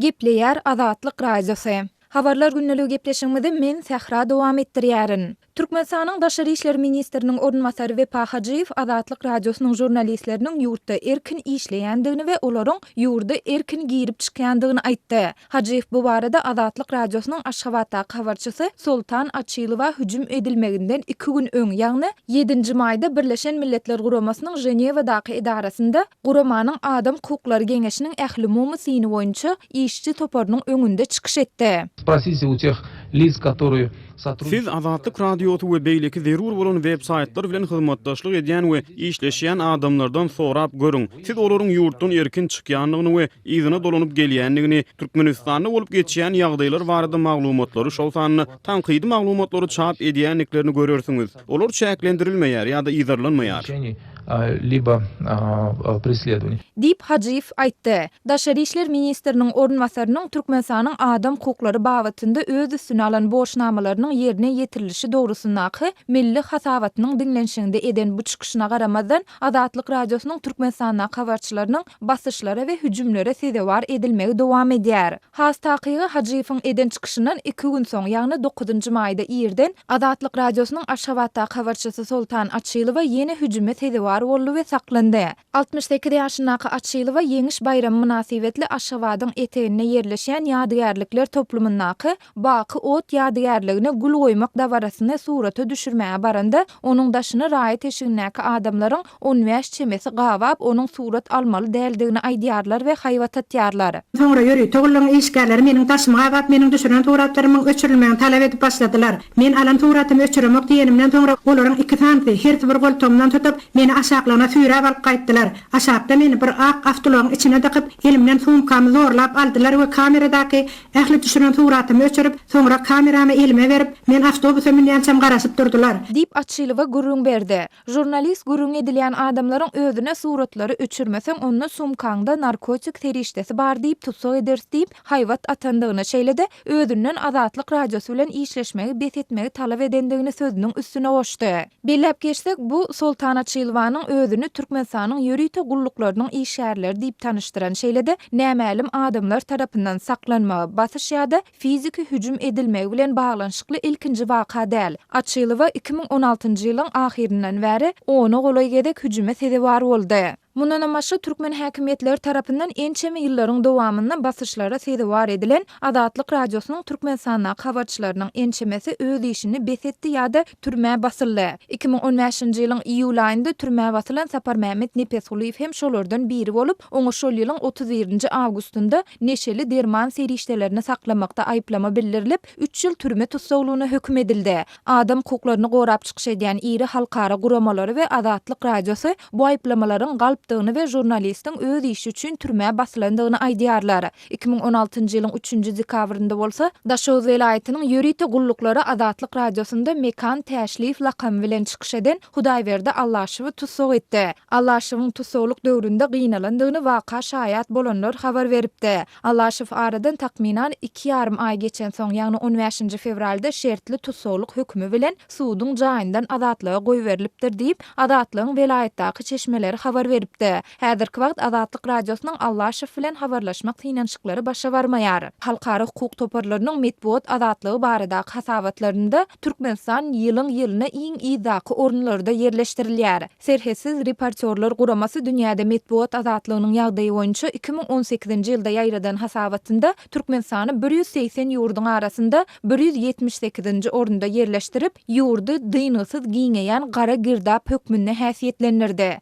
Gepleýär Azatlyk Radiosy. Habarlar gündeligi gepleşigimizi men Sähra dowam etdirýärin. Türkmenistanyň Daşary işler ministriniň orunbasary Wepa Hajyýew Azatlyk Radiosynyň žurnalistleriniň ýurtda erkin işleýändigini we olaryň ýurda erkin girip-çykýandygyny aýtdy. Hajyýew bu barada Azatlyk Radiosynyň Aşgabatdaky habarçysy Soltan Açylowa hüjüm edilmeginden iki gün öň, ýagny ýedinji maýda Birleşen Milletler Guramasynyň Ženewadaky edarasynda guramanyň Adam hukuklary geňeşiniň ählumumy syny boýunça işçi toparynyň öňünde çykyş etdi. Sprosite u teh lic, kotorye Siz Azatlyk Radiosy we beýleki zerur bolan web-saýtlar bilen hyzmatdaşlyk edýän we işleşýän adamlardan sorap görüň. Siz olaryň ýurtdan erkin çykýandygyny we yzyna dolanyp gelýändigini, Türkmenistanda bolup geçýän ýagdaýlar barada maglumatlary, şol sanda tankydy maglumatlary çap edýändiklerini görersiňiz. Olar çäklendirilmeýär ýa-da yzarlanmaýar. Libo presledowaniý. Diýip, Hajyýew aýtdy. Daşary işler ministriniň orunbasarynyň Türkmenistanyň adam hukuklary babatynda öz üstüne alan borçnamalarynyň ýerine ýetirilişi dogrusyndaky milli hasabatynyň diňlenişiginde eden bu çykyşyna garamazdan, Azatlyk Radiosynyň Türkmenistandaky habarçylarynyň basyşlara we hüjümlere sezewar edilmegi dowam edýär. Has takygy, Hajyýewiň eden çykyşyndan iki gün soň, ýagny dokuzynjy maýda irden Azatlyk Radiosynyň Aşgabatdaky habarçysy Soltan Açylowa ýene hüjüme sezewar boldy we saklandy. 68 ýaşyndaky Açylowa Ýeňiş baýramy mynasybetli Aşgabadyň eteginde ýerleşýän ýadygärlikler toplumyndaky Baky ot ýadygärligine gül goýmak dabarasyny surata düşürmäge baranda, onuň daşyny raýat eşigindäki adamlaryň on bäş çemesi gabap, onuň surat almaly däldigini aýdýarlar we haýbat atýarlar. Soňra ýörite gullugyň işgärleri meniň daşymy gabap, meniň düşüren suratlarymyň öçürilmegini talap edip başladylar. Men alan suratymy öçüremok diýenimden soňra olaryň iki sanysy, hersi bir goltugymdan tutup, meni aşaklygyna süýräp alyp gaýtdylar. Aşakda meni bir ak awtoulagyň içine dykyp, elimden sumkamy zorlap aldylar we kameradaky Ähli düşüren suratymy öçürip, soňra kameramy elime berip, men awtobusa münýänçäm garaşyp durdular. Diýip, Açylowa gürrüň berdi. Žurnalist gürrüň edilýän adamlaryň özüne suratlary öçürmeseň, onda sumkaňda narkotik serişdesi bar diýip tussag ederis diýip, haýbat atandygyny, şeýle-de, özünden Azatlyk Radiosy bilen işleşmegi bes etmegi talap edendigini sözüniň üstüne goşdy. Belläp geçsek, bu Soltan Açylowanyň özüni Türkmenistanyň ýörite gulluklarynyň işgärleri diýip tanyşdyran, şeýle-de nämälim adamlar tarapyndan saklanmagy, basyş ýa-da fiziki hüjüm edilmegi bilen baglanyşykly ilkinji waka däl. Açylowa 2016-njy ýylyň ahyryndan bäri ona golaý gezek hüjüme sezewar boldy. Mundanam başga, türkmen häkimiýetleri tarapyndan ençeme ýyllaryň dowamynda basyşlara sezewar edilen Azatlyk Radiosynyň Türkmenistandaky habarçylarynyň ençemesi öz işini bes etdi ýa-da türmä basyldy. 2015-nji ýylyň iýul aýynda türmä basylan Saparmämmet Nepesgulyýew hem şolardan biri bolup, oňa şol ýylyň 31-nji awgustynda neşeli derman serişdelerini saklamakda aýyplama bildirilip, üç ýyl türme tussaglygyna höküm edildi. Adam hukuklaryny gorap çykyş edýän iri halkara guramalary we Azatlyk Radiosy bu aýyplamalaryň galpdygyny we žurnalistiň öz işi üçin türmä basylandygyny aýdýarlar. 2016-njy ýylyň üçünji dekabrynda bolsa, Daşoguz welaýatynyň ýörite gulluklary Azatlyk Radiosynda Mekan Täşliýew lakamy bilen çykyş eden Hudaýberdi Allaşowy tussag etdi. Allaşowyň tussaglyk döwründe gynalandygyny waka şaýat bolanlar habar beripdi. Allaşow aradan takmynan iki ýarym aý geçensoň, ýagny on bäşinji fewralda şertli tussaglyk hökümi bilen suduň jaýyndan azatlyga goýberilipdir diýip, Azatlygyň welaýatdaky çeşmeleri habar beripdi. Häzirki wagt Azatlyk Radiosynyň Allaşow bilen habarlaşmak synanyşyklary başa barmaýar. Halkara hukuk toparlarynyň metbugat azatlygy baradaky hasabatlarynda Türkmenistan ýylyň-ýylyna iň yzdaky orunlarda ýerleşdirilýär. Serhetsiz reportýorlar guramasy dünýäde metbugat azatlygynyň ýagdaýy boýunça 2018-nji ýylda ýaýradan hasabatynda Türkmenistany 180 ýurduň arasynda 178-nji orunda ýerleşdirip, ýurdy dyngysyz giňeýän gara girdap hökmünde häsiýetlendirdi.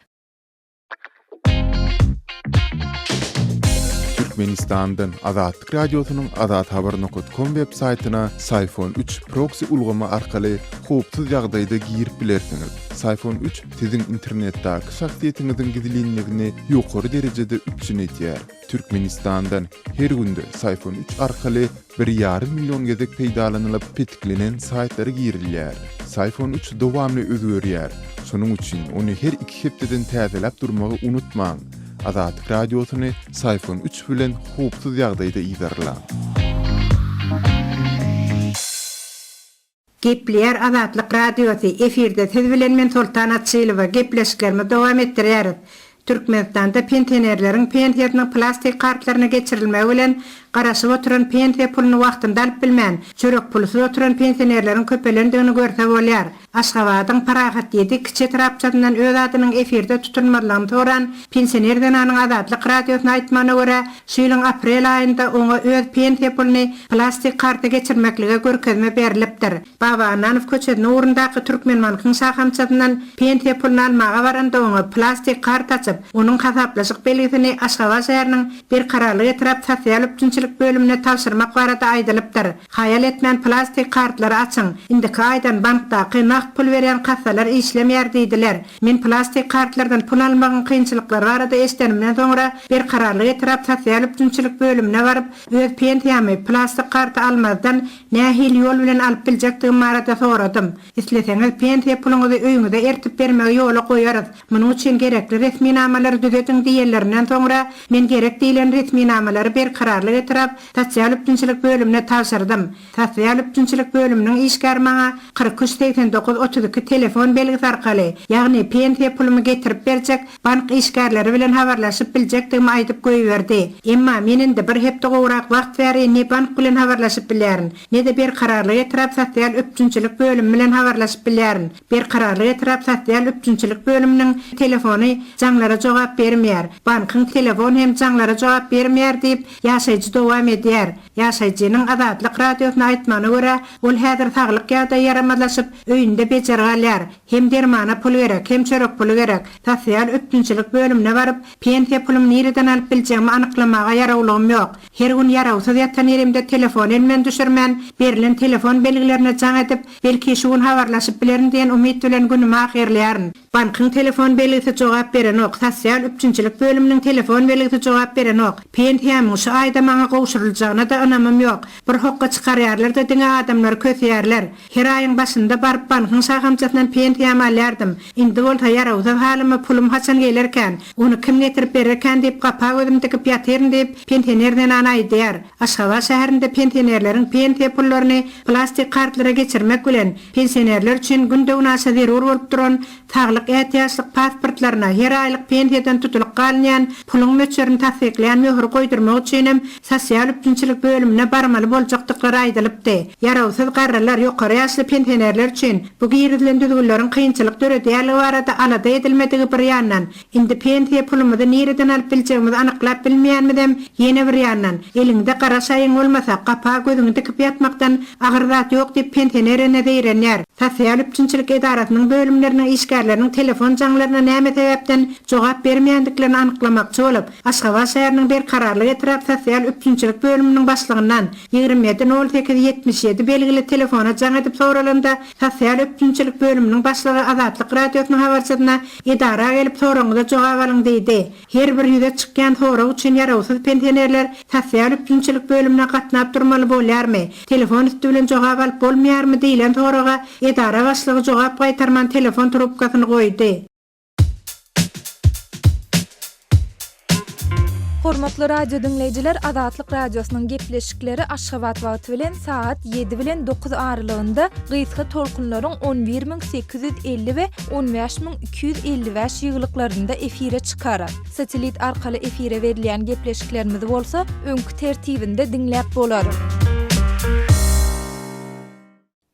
Türkmenistandan Azatlyk Radiosynyň azathabar nokat kom web saýtyna Syfon üç proksi ulgamy arkaly howpsuz ýagdaýda girip bilersiňiz. Syfon üç siziň internetdäki şahsyýetiňiziň gizlinligini ýokary derejede üpjün edýär. Türkmenistandan her günde Syfon üç arkaly bir ýarym million gezek peýdalanylyp petiklenen saýtlara girilýär. Syfon üç dowamly özgerýär. Şonuň üçin ony her iki hepdeden täzeläp durmagy unutmaň. Azatlyk Radiosyny Syfon üç bilen howpsuz ýagdaýda yzarlaň. Gepleýär Azatlyk Radiosy, efirde siz bilen men Soltan Açylowa, gepleşiklerimizi dowam etdirýäris. Türkmenistanda pensionerleriň pensiýasynyň plastik kartlaryna geçirilmegi bilen. Garaşyp oturan pensiýa puluny wagtynda alyp bilmän, çörek pulsuz oturan pensionerleriň köpelendigini görse bolýar. Aşgabadyň Parahat ýedi kiçi etrapçasyndan öz adynyň efirde tutulmazlygyny soran pensioner zenanyň Azatlyk Radiosyna aýtmagyna görä, şu ýylyň aprel aýynda oňa öz pensiýa puluny plastik karta geçirmeklige görkezme berlipdir. Baba Annanow köçesiniň ugrundaky Türkmenbankyň şahamçasyndan pensiýa puluny almaga baranda oňa plastik kart açyp, onuň hasaplaşyk belgisini Aşgabat şäheriniň Berkararlyk etrap sosial üpjünçilik bölümine tabşyrmak barada aýdylypdyr. Haýal etmän plastik kartlary açyň, indiki aýdan bankdaky nagt pul berýän kassalar işlemeýär diýdiler. Men plastik kartlardan pul almagyň kynçylyklary barada eşidenimden soňra Berkararlyk etrap sosial üpjünçilik bölümine baryp, öz pensiýamy plastik karta almazdan Nähili ýol bilen alyp biljekdigim barada soradym. Isleseňiz, pensiýa puluňyzy öýüňize ertip bermegi ýola goýarys. Munuň üçin gerekli resminamalary düzediň diýenlerinden soňra, men gerek diýlen resminamalary Berkararlyk etrap sosial üpjünçilik bölümine tabşyrdym. Sosial üpjünçilik bölüminiň işgäri maňa 43 89 32 telefon belgisi arkaly, ýagny pensiýa pulumy getirip berjek bank işgärleri bilen habarlaşyp biljekdigimi aýdyp goýberdi. Emma men indi bir hepde gowrak wagt bäri ne bank bilen habarlaşyp bilýärin, ne-de Berkararlyk etrap sosial üpjünçilik bölümi bilen habarlaşyp bilýärin. Berkararlyk etrap sosial üpjünçilik bölüminiň telefony jaňlara jogap bermeýär. Bankyň telefony hem jaňlara jogap bermeýär diýip, ýaşaýjy dowam edýär. Ýaşaýjynyň Azatlyk Radiosyna aýtmagyna görä, ol häzir saglyk ýagdaýy ýaramazlaşyp, öýünde bejergi alýar. Hem dermana pul gerek, hem çörek puly gerek. Sosial üpjünçilik bölümine baryp, pensiýa pulumy nireden alyp biljegimi anyklamaga ýarawlygym ýok. Her gün ýarawsyz ýatan ýerimde telefony elimden düşürmän, berlen telefon belgilerine jaň edip, belki şu gün habarlaşyp bilerin diýen umyt bilen günümi ahyrlaýaryn. Bankyň telefon belgisi jogap berenok, sosial üpjünçilik bölüminiň telefon belgisi jogap berenok. Pensiýamyň şu aýda maňa gowşuryljagyna-da ynamym ýok. Bir hokga çykarýarlar-da diňe adamlary köseýärler. Her aýyň başynda baryp bankyň şahamçasyndan pensiýamy alýardym. Indi bolsa ýarawsyz halyma pulum haçan gelerkän, ony kim getirip bererkän diýip gapa gözümi dikip ýatyryn diýip, pensioner zenan aýdýar. Aşgabat şäherinde pensionerleriň pensiýa pullaryny plastik kartlara geçirmek bilen, pensionerler üçin günde-günaşa zerur bolup duran Saglyk ätiýaçlyk pasportlaryna her aýlyk pensiýadan tutulyp galynýan puluň möçberini tassyklaýan möhüri goýdurmak üçinem sosial üpjünçilik bölümine barmaly boljakdyklary aýdylypdy. Ýarawsyz garrylar, ýokary ýaşly pensionerler üçin bu girizilen düzgünleriň kynçylyk döredýänligi barada alada edilmedigi bir ýandan, indi pensiýa pulumyzy nireden alyp biljegimizi anyklap bilmeýänimizem ýene bir ýandan, eliňde gara şaýyň bolmasa, gapa gözüňi dikip ýatmakdan agyr zat ýok diýip pensioner ene zeýrenýär. Sosial üpjünçilik edarasynyň bölümleriniň işgärleriniň telefon jaňlaryna näme sebäpden jogap bermeýändiklerini anyklamakçy bolup, Aşgabat şäheriniň Berkararlyk etrap sosial üpjünçilik bölüminiň başlygyndan 27 08 77 belgili telefona jaň edip soralanda, sosial üpjünçilik bölüminiň başlygy Azatlyk Radiosynyň habarçysyna edara gelip soragyňyza jogap alyň diýdi. Her bir ýüze çykýan sorag üçin ýarawsyz pensionerler sosial üpjünçilik bölümine gatnap durmaly bolýarmy, telefon üsti bilen jogap alyp bolmaýarmy diýlen soraga edara başlygy jogap gaýtarman telefon trubkasyny goýdy. Hormatly radio diňleýjiler Azatlyk Radiosynyň gepleşikleri Aşgabat wagty bilen sagat 7 bilen 9 aralygynda gysga tolkunlaryň 11850 we 15255 ýygylyklarynda efire çykar. Satellit arkaly efire berilýän gepleşiklerimizi bolsa öňki tertibinde diňläp bolar.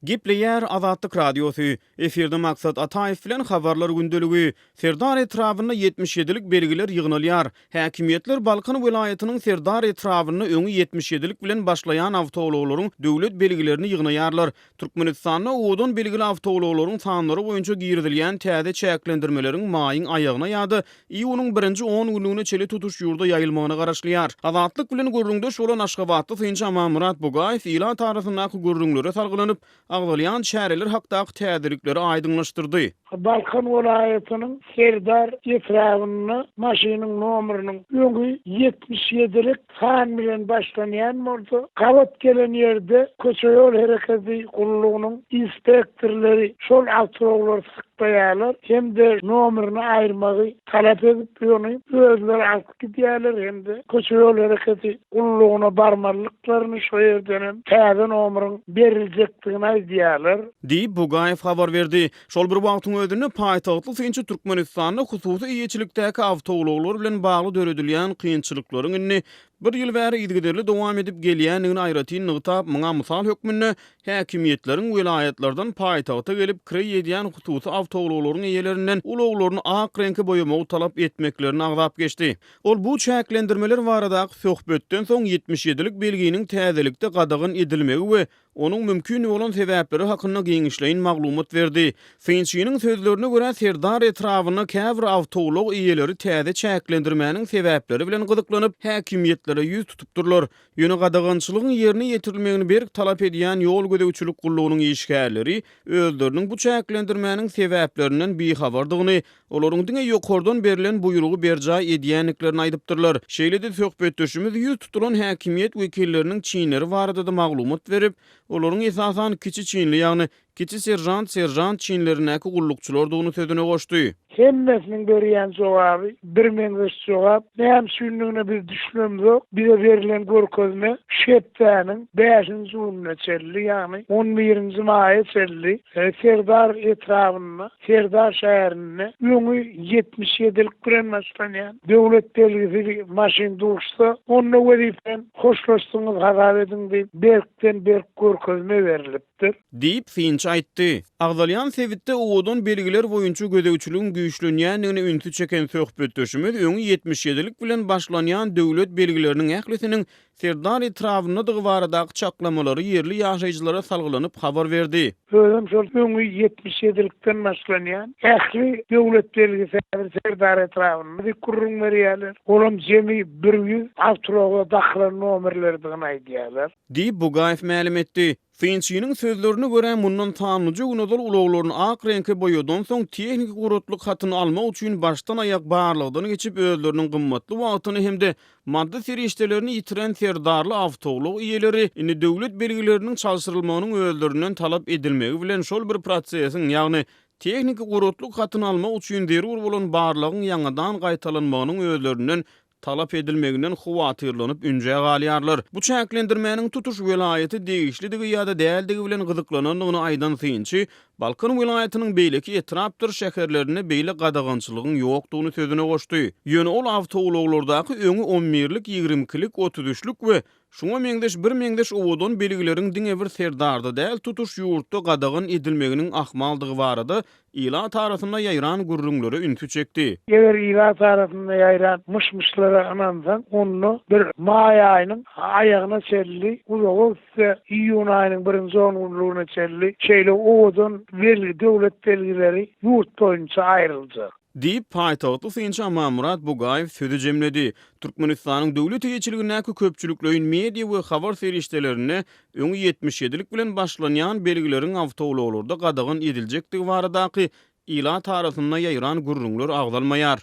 Gepleýär Azatlyk Radiosy, Efirde Maksat Ataýew bilen Habarlar gündeligi. Serdar etrabynda 77-lik belgiler ýygnalýar. Häkimiýetler Balkan welaýatynyň Serdar etrabynda öňi 77-lik bilen başlaýan awtoulaglaryň döwlet belgilerini ýygnaýarlar. Türkmenistanda owadan belgili awtoulaglaryň sanlary boýunça girizilýän täze çäklendirmeleriň maýyň aýagyna ýa-da iýunyň birinji on günlügine çenli tutuş ýurda ýaýylmagyna garaşylýar. Azatlyk bilen gürrüňdeş bolan aşgabatly synçy Amanmyrat Bugaýew ilat arasyndaky gürrüňlere salgylanyp, agzalýan çäreler hakdaky täzelikleri aýdyňlaşdyrdy. Balkan welaýatynyň Serdar etrabynda maşynyň nomerynyň öňi 77-lik san bilen başlanýan bolsa, gabat gelen ýerde köçe-ýol hereketi gullugynyň inspektorlary şol awtoulaglary saklaýarlar hem-de nomerini aýyrmagy talap edip, ony özleri alyp gidýärler hem-de köçe-ýol hereketi gullugyna barmalydyklaryny, şo ýerdenem täze nomeriň beriljekdigini aýdýarlar. Diýip, Bugaýew habar berdi. Şol bir wagtyň özünde, paýtagtly synçy Türkmenistanda hususy eýeçilikdäki awtoulaglar bilen bagly döredilýän kynçylyklaryň indi. bir ýyl bäri yzygiderli dowam edip gelýändigini aýratyn nygtap, muňa mysal hökmünde häkimiýetleriň welaýatlardan paýtagta gelip kireý edýän hususy awtoulaglaryň eýelerinden ulaglaryny ak reňke boýamagy talap etmeklerini agzap geçdi. Ol bu çäklendirmeler baradaky söhbetden soň ýetmiş ýedilik belginiň täzelikde gadagan edilmegi we onuň mümkin bolan sebäpleri hakynda giňişleýin maglumat berdi. Synçynyň sözlerine görä, Serdar etrabynda käbir awtoulag eýeleri täze çäklendirmäniň sebäpleri bilen gyzyklanyp, häkimiýetlere ýüz tutupdyrlar. Ýöne gadagançylygyň ýerine ýetirilmegini berk talap edýän ýol gözegçilik gullugynyň işgärleri özleriniň bu çäklendirmäniň sebäplerinden bihabardygyny, olaryň diňe ýokardan berlen buýrugy berjaý edýändiklerini aýdypdyrlar. Şeýle-de söhbetdeşimiz ýüz tutulan häkimiýet wekilleriniň çinleri barada-da maglumat berip, olaryň esasan kiçi çinli, ýagny Kiçi seržant seržant çinlerindäki gullukçylardygyny sözüne goşdy. Hemmesiniň berýän jogaby birmeňzeş jogap. Näme üçindigine biz düşünemzok. Bize berlen görkezme şu hepdäniň bäşinji gününe çenli, ýagny on birinji maýa çenli Serdar etrabynda, Serdar şäherinde öňi ýetmiş ýedilik bilen başlanýan döwlet belgisili maşyn duşsa, onda wezipeden hoşlaşdygyňyzy hasap ediň diýip, berkden-berk görkezme berlip. edipdir. Diýip, synçy aýtdy. Agzalýan sebitde owadan belgiler boýunça gözegçiligiň güýçlenýändigine ünsi çeken söhbetdeşimiz öňi ýetmiş ýedilik bilen başlanýan döwlet belgileriniň ählisiniň Serdar etrabyndadygy baradaky çaklamalary ýerli ýaşaýjylara salgylanyp habar berdi. Özem şol öňi ýetmiş ýedilikden başlanýan ähli döwlet belgisi häzir Serdar etrabynda diýip gürrüň berýärler. Olam jemi bir ýüz awtoulaga dakylan nomerlerdigini aýdýarlar. Diýip, Bugaýew mälim etdi. Synçynyň sözlerine görä, mundan sanlyja gün ozal ulaglaryny ak reňke boýadansoň, tehniki guratlyk hatyny almak üçin başdan-aýak barlagdan geçip, özleriniň gymmatly wagtyny hem-de maddy serişdelerini ýitiren serdarly awtoulag eýeleri indi döwlet belgileriniň çalşyrylmagynyň özlerinden talap edilmegi bilen şol bir prosesiň, ýagny tehniki guratlyk hatyny almak üçin zerur bolan barlagyň ýaňadan gaýtalanmagynyň özlerinden talap edilmeginden howatyrlanyp ünjä galýarlar. Bu çäklendirmäniň tutuş welaýata degişlidigi ýa-da däldigi bilen gyzyklanandygyny aýdan synçy, Balkan welaýatynyň beýleki etrapdyr şäherlerinde beýle gadagançylygyň ýokdugyny sözüne goşdy. Ýöne ol awtoulaglardaky öňi on birlik, ýigrimikilik, 33 üçlük we şuňa meňzeş birmeňzeş owadan belgileriň diňe bir Serdarda däl, tutuş ýurtda gadagan edilmeginiň ahmaldygy barada Ilat arasynda ýaýran gürrüňlere ünsi çekdi. Eger ilat arasynda ýaýran myş-myşlara ynansaň, onda bir maý aýynyň aýagyna çenli, uzaga gitse, iýun aýynyň birinji ongünlügine çenli şeýle owadan belgi, döwlet belgileri ýurt boýunça aýryljak. Diýip, paýtagtly synçy Amanmyrat Bugaýew sözi jemledi. Türkmenistanyň döwlet eýeçiligindäki köpçülikleýin media we habar serişdelerinde Öňi ýetmiş ýedilik bilen başlanýan belgileriň awtoulaglarda gadagan ediljekdigi baradaky ilat arasynda ýaýran gürrüňler agzalmaýar.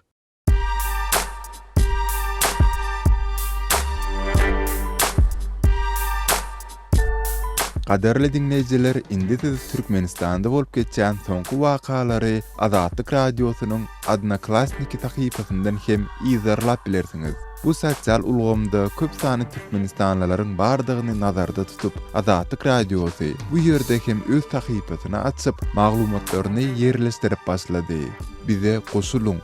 Gadyrly diňleýjiler indi siz Türkmenistanda bolup geçýän soňky wakalary Azatlyk Radiosynyň Odnoklassniki sahypasyndan hem yzarlap bilersiňiz. Bu sosial ulgamda köp sanly türkmenistanlylaryň bardygyny nazarda tutup, Azatlyk Radiosy bu ýerde hem öz sahypasyny açyp, maglumatlaryny ýerleşdirip başlady. Bize goşulyň!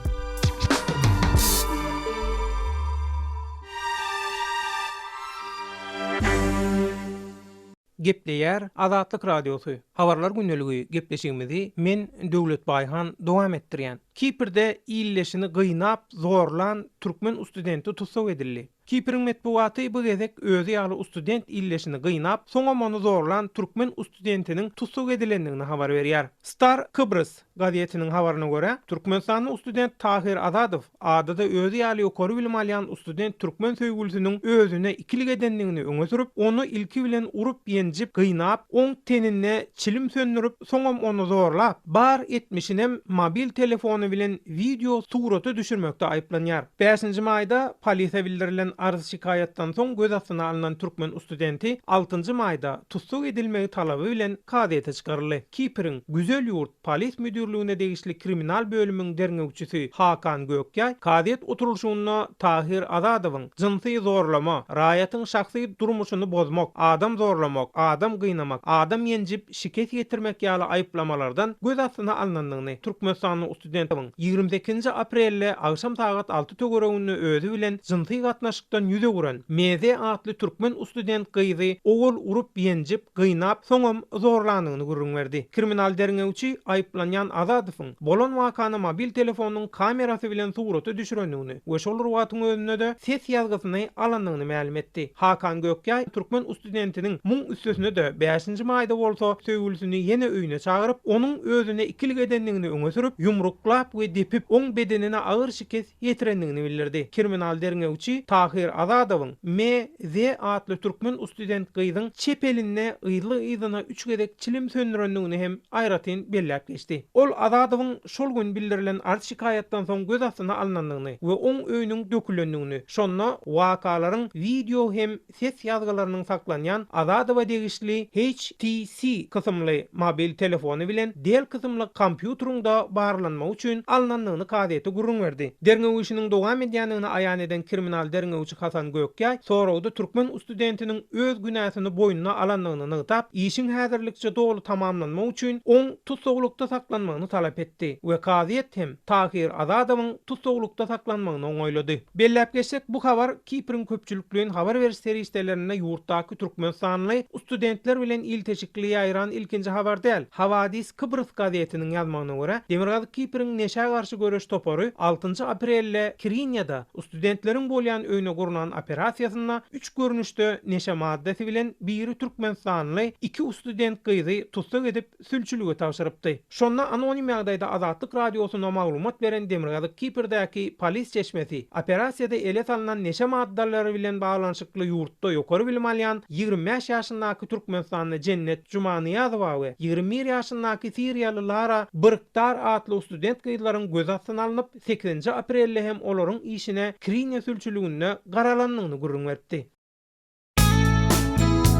Gepleýär Azatlyk Radiosy, Habarlar gündeligi gepleşigimizi men Döwlet Baýhan dowam etdirýän. Kiprde ildeşini gynap, zorlan türkmen ustudenti tussag edildi. Kipriň metbugaty bu gezek özi ýaly ustudent ildeşini gynap, soňam ony zorlan türkmen ustudentiniň tussag edilendigini habar berýär. Star Kybrys gazetiniň habaryna görä, türkmenistanly ustudent Tahyr Azadow Adada özi ýaly ýokary bilim alýan ustudent türkmen söýgülisiniň özüne ikilik edendigini öňe sürüp, ony ilki bilen urup-ýenjip, gynap, oň teninde çilim söndürip, soňam ony zorlap, bar etmişinem mobil telefony bilen wideo surata düşürmekde aýyplanýar. Bäşinji maýda polisiýa bildirilen arz-şikaýatdan soň göz astyna alnan türkmen ustudenti altynjy maýda tussag edilmegi talaby bilen kazyýete çykaryldy. Kipriň Güzel ýurt Polis müdirligine degişli kriminal bölümiň derňewçisi Hakan Gökýaý kazyýet oturylyşygynda Tahyr Azadowyň jynsy zorlama, raýatyň şahsy durmuşyny bozmak, adam zorlamak, adam gynamak, adam ýenjip şikes ýetirmek ýaly aýyplamalardan göz astyna alnandygyny, türkmenistanly student. Azadowyň 28-nji aprelde agşam sagat alty töwereginde özi bilen jynsy gatnaşykdan ýüz öwüren MZ atly türkmen ustudent gyzy owal urup-ýenjip, gynap, soňam zorlanyny gürrüň berdi. Kriminal derňewçi aýyplanýan Azadowyň bolan wakany mobil telefonynyň kamerasy bilen surata düşürendigini we şol bir wagtyň özünde-de ses ýazgysyny alandygyny mälim etdi. Hakan Gökýaý türkmen ustudentiniň muň üstesine-de bäşinji maýda bolsa söýgülisini ýene öýüne çagyryp, onuň özüne ikilik edendigini öňe sürüp, ýumruklap we depip, oň bedenine agyr şikes ýetirendigini bildirdi. Kriminal derňewçi Tahyr Azadowyň MZ atly türkmen ustudent gyzyň çep elinde yzly-yzyna üç gezek çilim söndürendigini hem aýratyn belläp geçdi. Ol Azadowyň şol gün bildirilen arz-şikaýatdan soň göz astyna alnandygyny we oň öýüniň dökülendigini, şonda wakalaryň wideo hem ses ýazgylarynyň saklanýan Azadowa degişli HTC kysymly mobil telefony bilen Dell kysymly kompýuteriň-de barlanmagy üçin alnandygyny kazyýete gürrüň berdi. Derňew işiniň dowam edýändigini aýan eden kriminal derňewçi Hasan Gökýaý soragda türkmen ustudentiniň öz günäsini boýnuna alandygyny nygtap, işiň häzirlikçe doly tamamlanmagy üçin oň tussaglykda saklanmagyny talap etdi we kazyýet hem Tahyr Azadowyň tussaglykda saklanmagyny oňaýlady. Belläp geçsek, bu habar Kipriň köpçülikleýin habar beriş serişdelerinde ýurtdaky türkmenistanly studentler bilen ilteşikli ýaýran ilkinji habar däl. Hawadis Kybrys gazetiniň ýazmagyna görä, Demirgazyk Kipriň neşä garşy göreş topary altynjy aprelde Kirinýada studentleriň bolýan öýüne gurnan operasiýasynda üç görnüşde neşe maddasy bilen biri türkmenistanly iki student gyzy tussag edip, sülçülige tabşyrypdy. Şonda anonim ýagdaýda Azatlyk Radiosyna maglumat beren Demirgazyk Kipirdäki polis çeşmesi, operasiýada ele salnan neşe maddalary bilen baglanyşykly ýurtda ýokary bilim alýan 25 ýaşyndaky türkmenistanly Jennet Jumanyýazowa we 21 ýaşyndaky siriýaly Lara Byrkdar atly student gyzlaryň göz astyna alnyp, sekizinji aprelde hem olaryň işine Krinýa sülçüliginde garalandygyny gürrüň beripdi.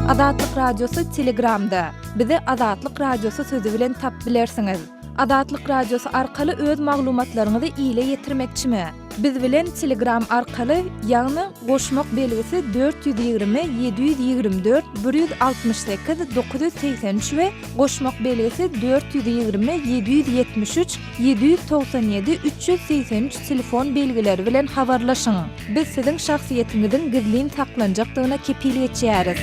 Azatlyk Radiosy Telegramda. Bizi Azatlyk Radiosy sözi bilen tap bilersiňiz. Azatlyk Radiosy arkaly öz maglumatlaryňyzy ile ýetirmekçimi? Biz bilen Telegram arkaly, ýagny goşmak belgisi 420 724 168 983 we goşmak belgisi 420 773 797 383 telefon belgileri bilen habarlaşyň. Biz siziň şahsyýetiňiziň gizlin saklanjakdygyna kepil geçýäris.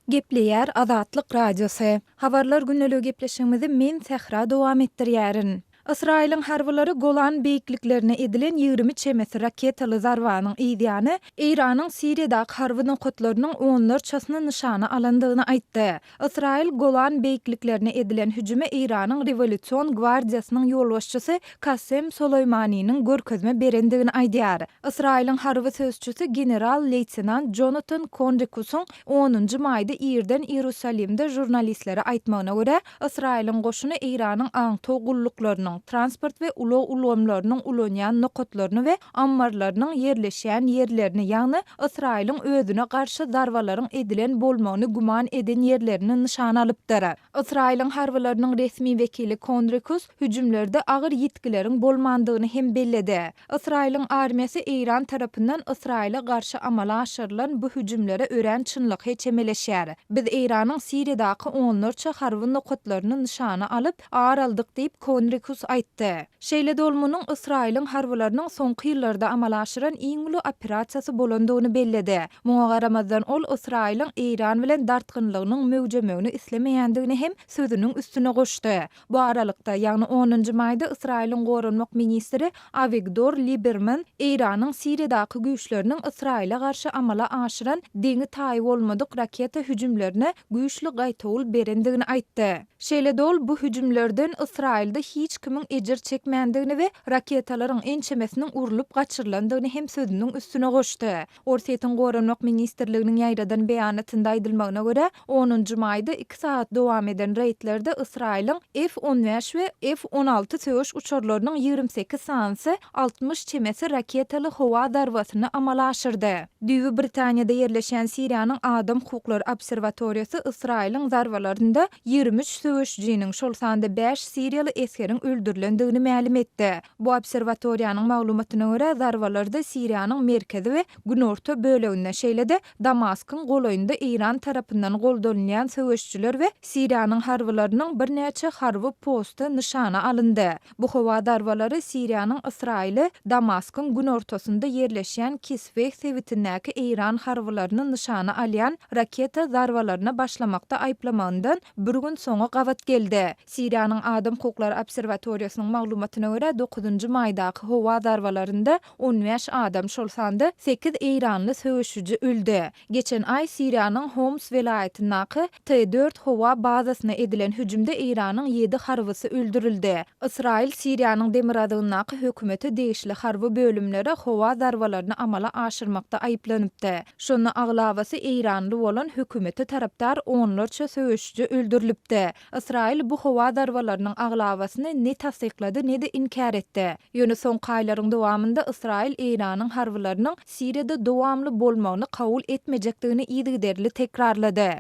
Gepleýär Azatlyk Radiosy. Habarlar gündeligi gepleşigimizi men Sähra dowam etdirýärin. Ysraýylyň harbylary Golan beýikliklerine edilen 20 çemesi raketaly zarbanyň yzýany Eýranyň Siriýadaky harby nokatlarynyň onlarçasyny nyşana alandygyny aýtdy. Ysraýyl Golan beýikliklerine edilen hüjüme Eýranyň Rewolýusion gwardiýasynyň ýolbaşçysy Kasem Soleýmaniniň görkezme berendigini aýdýar. Ysraýylyň harby sözçüsi general-leýtenant Jonatan Konrikusyň onunjy maýda irden Iýerusalimde žurnalistlere aýtmagyna görä, Ysraýylyň goşuny Eýranyň aňtaw gulluklarynyň, transport we ulag ulgamlarynyň ulanýan nokatlaryny we ammarlarynyň ýerleşýän ýerlerini, ýagny Ysraýylyň özüne garşy zarbalaryň edilen bolmagyny güman eden ýerlerini nyşana alypdyr. Ysraýylyň harbylarynyň resmi wekili Konrikus hüjümlerde agyr ýitgileriň bolmandygyny hem belledi. Ysraýylyň armiýasy Eýran tarapyndan Ysraýyla garşy amala aşyrylan bu hüjümlere örän çynlakaý çemeleşýär. Biz Eýranyň Siriýadaky onlarça harby nokatlaryny nyşana alyp, ar aldyk diýip, Konrikus aýtdy. Şeýle-de ol munuň Ysraýylyň harbylarynyň soňky ýyllarda amala aşyran iň uly operasiýasy bolandygyny belledi. Muňa garamazdan, ol Ysraýylyň Eýran bilen dartgynlygynyň möwjemegini islemeýändigini hem sözüniň üstüne goşdy. Bu aralykda, ýagny onunjy maýda Ysraýylyň goranmak ministri Awigdor Liberman Eýranyň Siriýadaky güýçleriniň Ysraýyla garşy amala aşyran deňi-taýy bolmadyk raketa hüjümlerine güýçli gaýtawul berendigini aýtdy. Şeýle-de ol bu hüjümlerden Ysraýylda hiç kimiň ejir çekmändigini we raketalaryň ençemesiniň urlup gaçyrylandygyny hem sözüniň üstüne goşdy. Orsýetiň Goranmak ministrliginiň ýaýradan beýanatynda aýdylmagyna görä, onunjy maýda iki sagat dowam eden reýdlerde Ysraýylyň F 15 we F 16 söweş uçarlarynyň 28 sanysy 60 çemesi raketaly howa zarbasyny amala aşyrdy. Düýbi Britaniýada ýerleşýän Siriýanyň Adam hukuklary obserwatoriýasy Ysraýylyň zarbalarynda 23 söweşiji. söweşijiniň, şol sanda bäş siriýaly esgeriň öldürilendigini mälim etdi. Bu obserwatoriýanyň maglumatyna görä, zarbalarda Siriýanyň merkezi we günorta böleginde, şeýle-de Damaskyň golaýynda Eýran tarapyndan goldanylýan söweşijiler we Siriýanyň harbylarynyň birnäçe harby posty nyşana alyndy. Bu howa zarbalary Siriýanyň Ysraýyly Damaskyň günortasynda ýerleşýän Kisweh sebitindäki eýran harbylaryny nyşana alýan raketa zarbalaryna başlamakda aýyplamagyndan bir gün soňa gabat geldi. Siriýanyň Adam hukuklary obserwatoriýasynyň maglumatyna görä, dokuzynjy maýdaky howa zarbalarynda 15 adam, şol sanda sekiz eýranly söweşiji öldi. Geçen aý Siriýanyň Homs welaýatyndaky T dört howa bazasyna edilen hüjümde Eýranyň ýedi harbysy öldürildi. Ysraýyl Siriýanyň demirgazygyndaky hökümete degişli harby bölümlere howa zarbalaryny amala aşyrmakda aýyplanypdy. Şonda aglabasy eýranly bolan hökümete tarapdar onlarça söweşiji öldürilipdi. Ysraýyl bu howa zarbalarynyň aglabasyny ne tassyklady, ne-de inkär etdi. Ýöne soňky aýlaryň dowamynda Ysraýyl Eýranyň harbylarynyň Siriýada dowamly bolmagyny kabul etmejekdigini yzygiderli tekrarlady.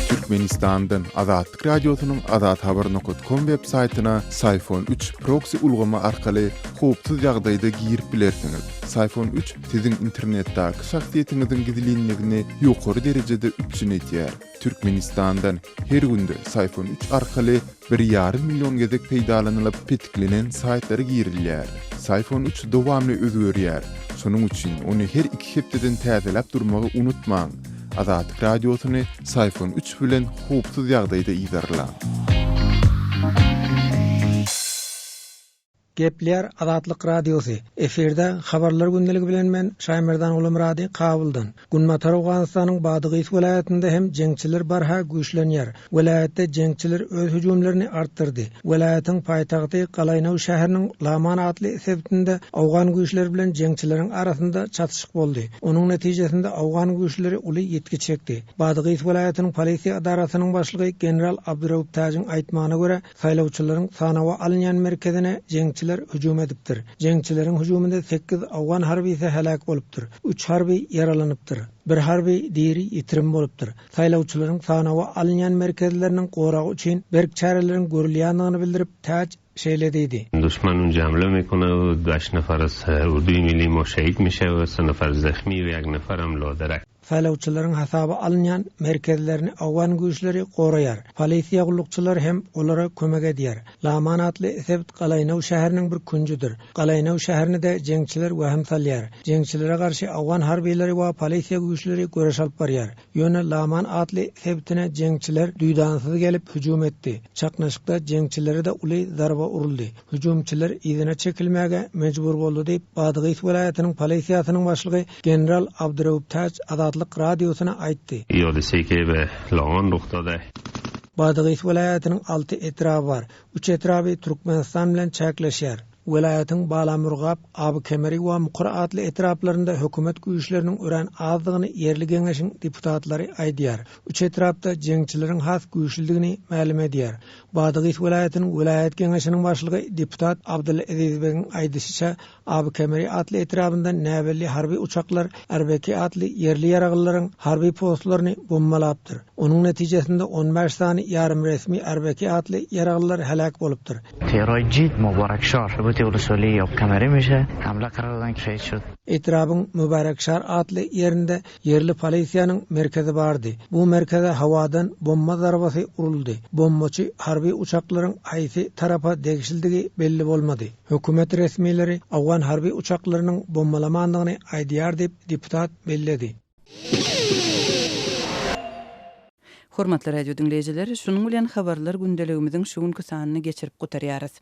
Türkmenistandan Azatlyk Radiosynyň Azathabar nokat kom web saýtyna Syfon üç proksi ulgamy arkaly howpsuz ýagdaýda girip bilersiňiz. Syfon üç siziň internetdäki şahsyýetiňiziň gizlinligini ýokary derejede üpjün edýär. Türkmenistandan her günde Syfon üç arkaly bir ýarym million gezek peýdalanylyp petiklenen saýtlara girilýär. Syfon üç dowamly özgerýär. Şonuň üçin ony her iki hepdeden täzeläp durmagy unutmaň. Azatlyk Radiosyny Syfon üç bilen howpsuz ýagdaýda yzarlaň. Gepleýär Azatlyk Radiosy, Efirde Habarlar gündeligi bilen men Şaýmerdan Gulumyrady Kabuldan. Günbatar Owganystanyň Badygys welaýatynda hem jeňçiler barha güýçlenýär. Welaýatda jeňçiler öz hüjümlerini artdyrdy. Welaýatyň paýtagty Galaýnaw şäheriniň Laman atly sebitinde owgan güýçleri bilen jeňçileriň arasynda çatyşyk boldy. Onuň netijesinde owgan güýçleri uly ýitgi çekdi. Badygys welaýatynyň polisiýa edarasynyň başlygy general Abduraup Täjiň aýtmagyna görä, Saýlawçylaryň sanawa alynýan merkezine jeňçiler hüjüm edipdir. Jeňçileriň hüjüminde sekiz owgan harbysy heläk bolupdyr, üç harby ýaralanypdyr, bir harby diri ýitirim bolupdyr. Saýlawçylaryň sanawa alynýan merkezleriniň goragy üçin berk çäreleriň görülýändigini bildirip, Täç şeýle diýdi. Duşman unja hamle mekone u daş nefar az urduy milli mo şehit mişe we se nefar zehmi we ýek nefar hem loderek. Saýlawçylaryň hasaba alynýan merkezlerini owgan güýçleri goraýar. Polisiýa gullukçylary hem olara kömek edýär. Laman atly sebit Galaýnaw şäheriniň bir künjüdir. Galaýnaw şäherini-de jeňçiler wehim salýar. Jeňçilere garşy owgan harbylary we polisiýa güýçleri göreş alyp barýar. Ýöne Laman atly sebitine jeňçiler duýdansyz gelip hüjüm etdi. Çaknyşykda jeňçilere-de uly zarba uruldy. Hüjümçiler yzyna çekilmäge mejbur boldy diýip, Badgys welaýatynyň polisiýasynyň başlygy general Abduraup Täç Azatlyk Radiosyna aýtdy. Badgys welaýatynyň alty etraby bar. Üç etraby Türkmenistan bilen çäkleşýär. Welaýatyň Balamurgap, Abykemeri we Mukyr atly etraplarynda hökümet güýçleriniň örän azdygyny ýerli geňeşiň deputatlary aýdýar. Üç etrapda jeňçileriň has güýçlüdigini mälim edýär. Badagys welaýatynyň welaýat geňeşiniň başlygy deputat Abdylla Ezizbegiň aýdyşyça, Abykemeri atly etrabyndan näbelli harby uçaklar Arbeki atly ýerli ýaraglylaryň harby postlaryny bombalapdyr. Onuň netijesinde on bäş sany ýarym resmi Arbeki atly ýaraglylar heläk bolupdyr. Etrabyň Mübärekşar atly ýerinde Ýerli polisiýanyň merkezi bardy. Bu merkeze howadan bomba zarbasy uruldy. Bombaçy harby uçaklaryň haýsy tarapa degişlidigi belli bolmady. Hökümet resmileri owgan harby uçaklarynyň bombalamandygyny aýdýar diýip, deputat belledi. Hormatly radio diňleýjiler, şunuň bilen Habarlar gündeligimiziň şu günki sanyny geçirip gutarýarys.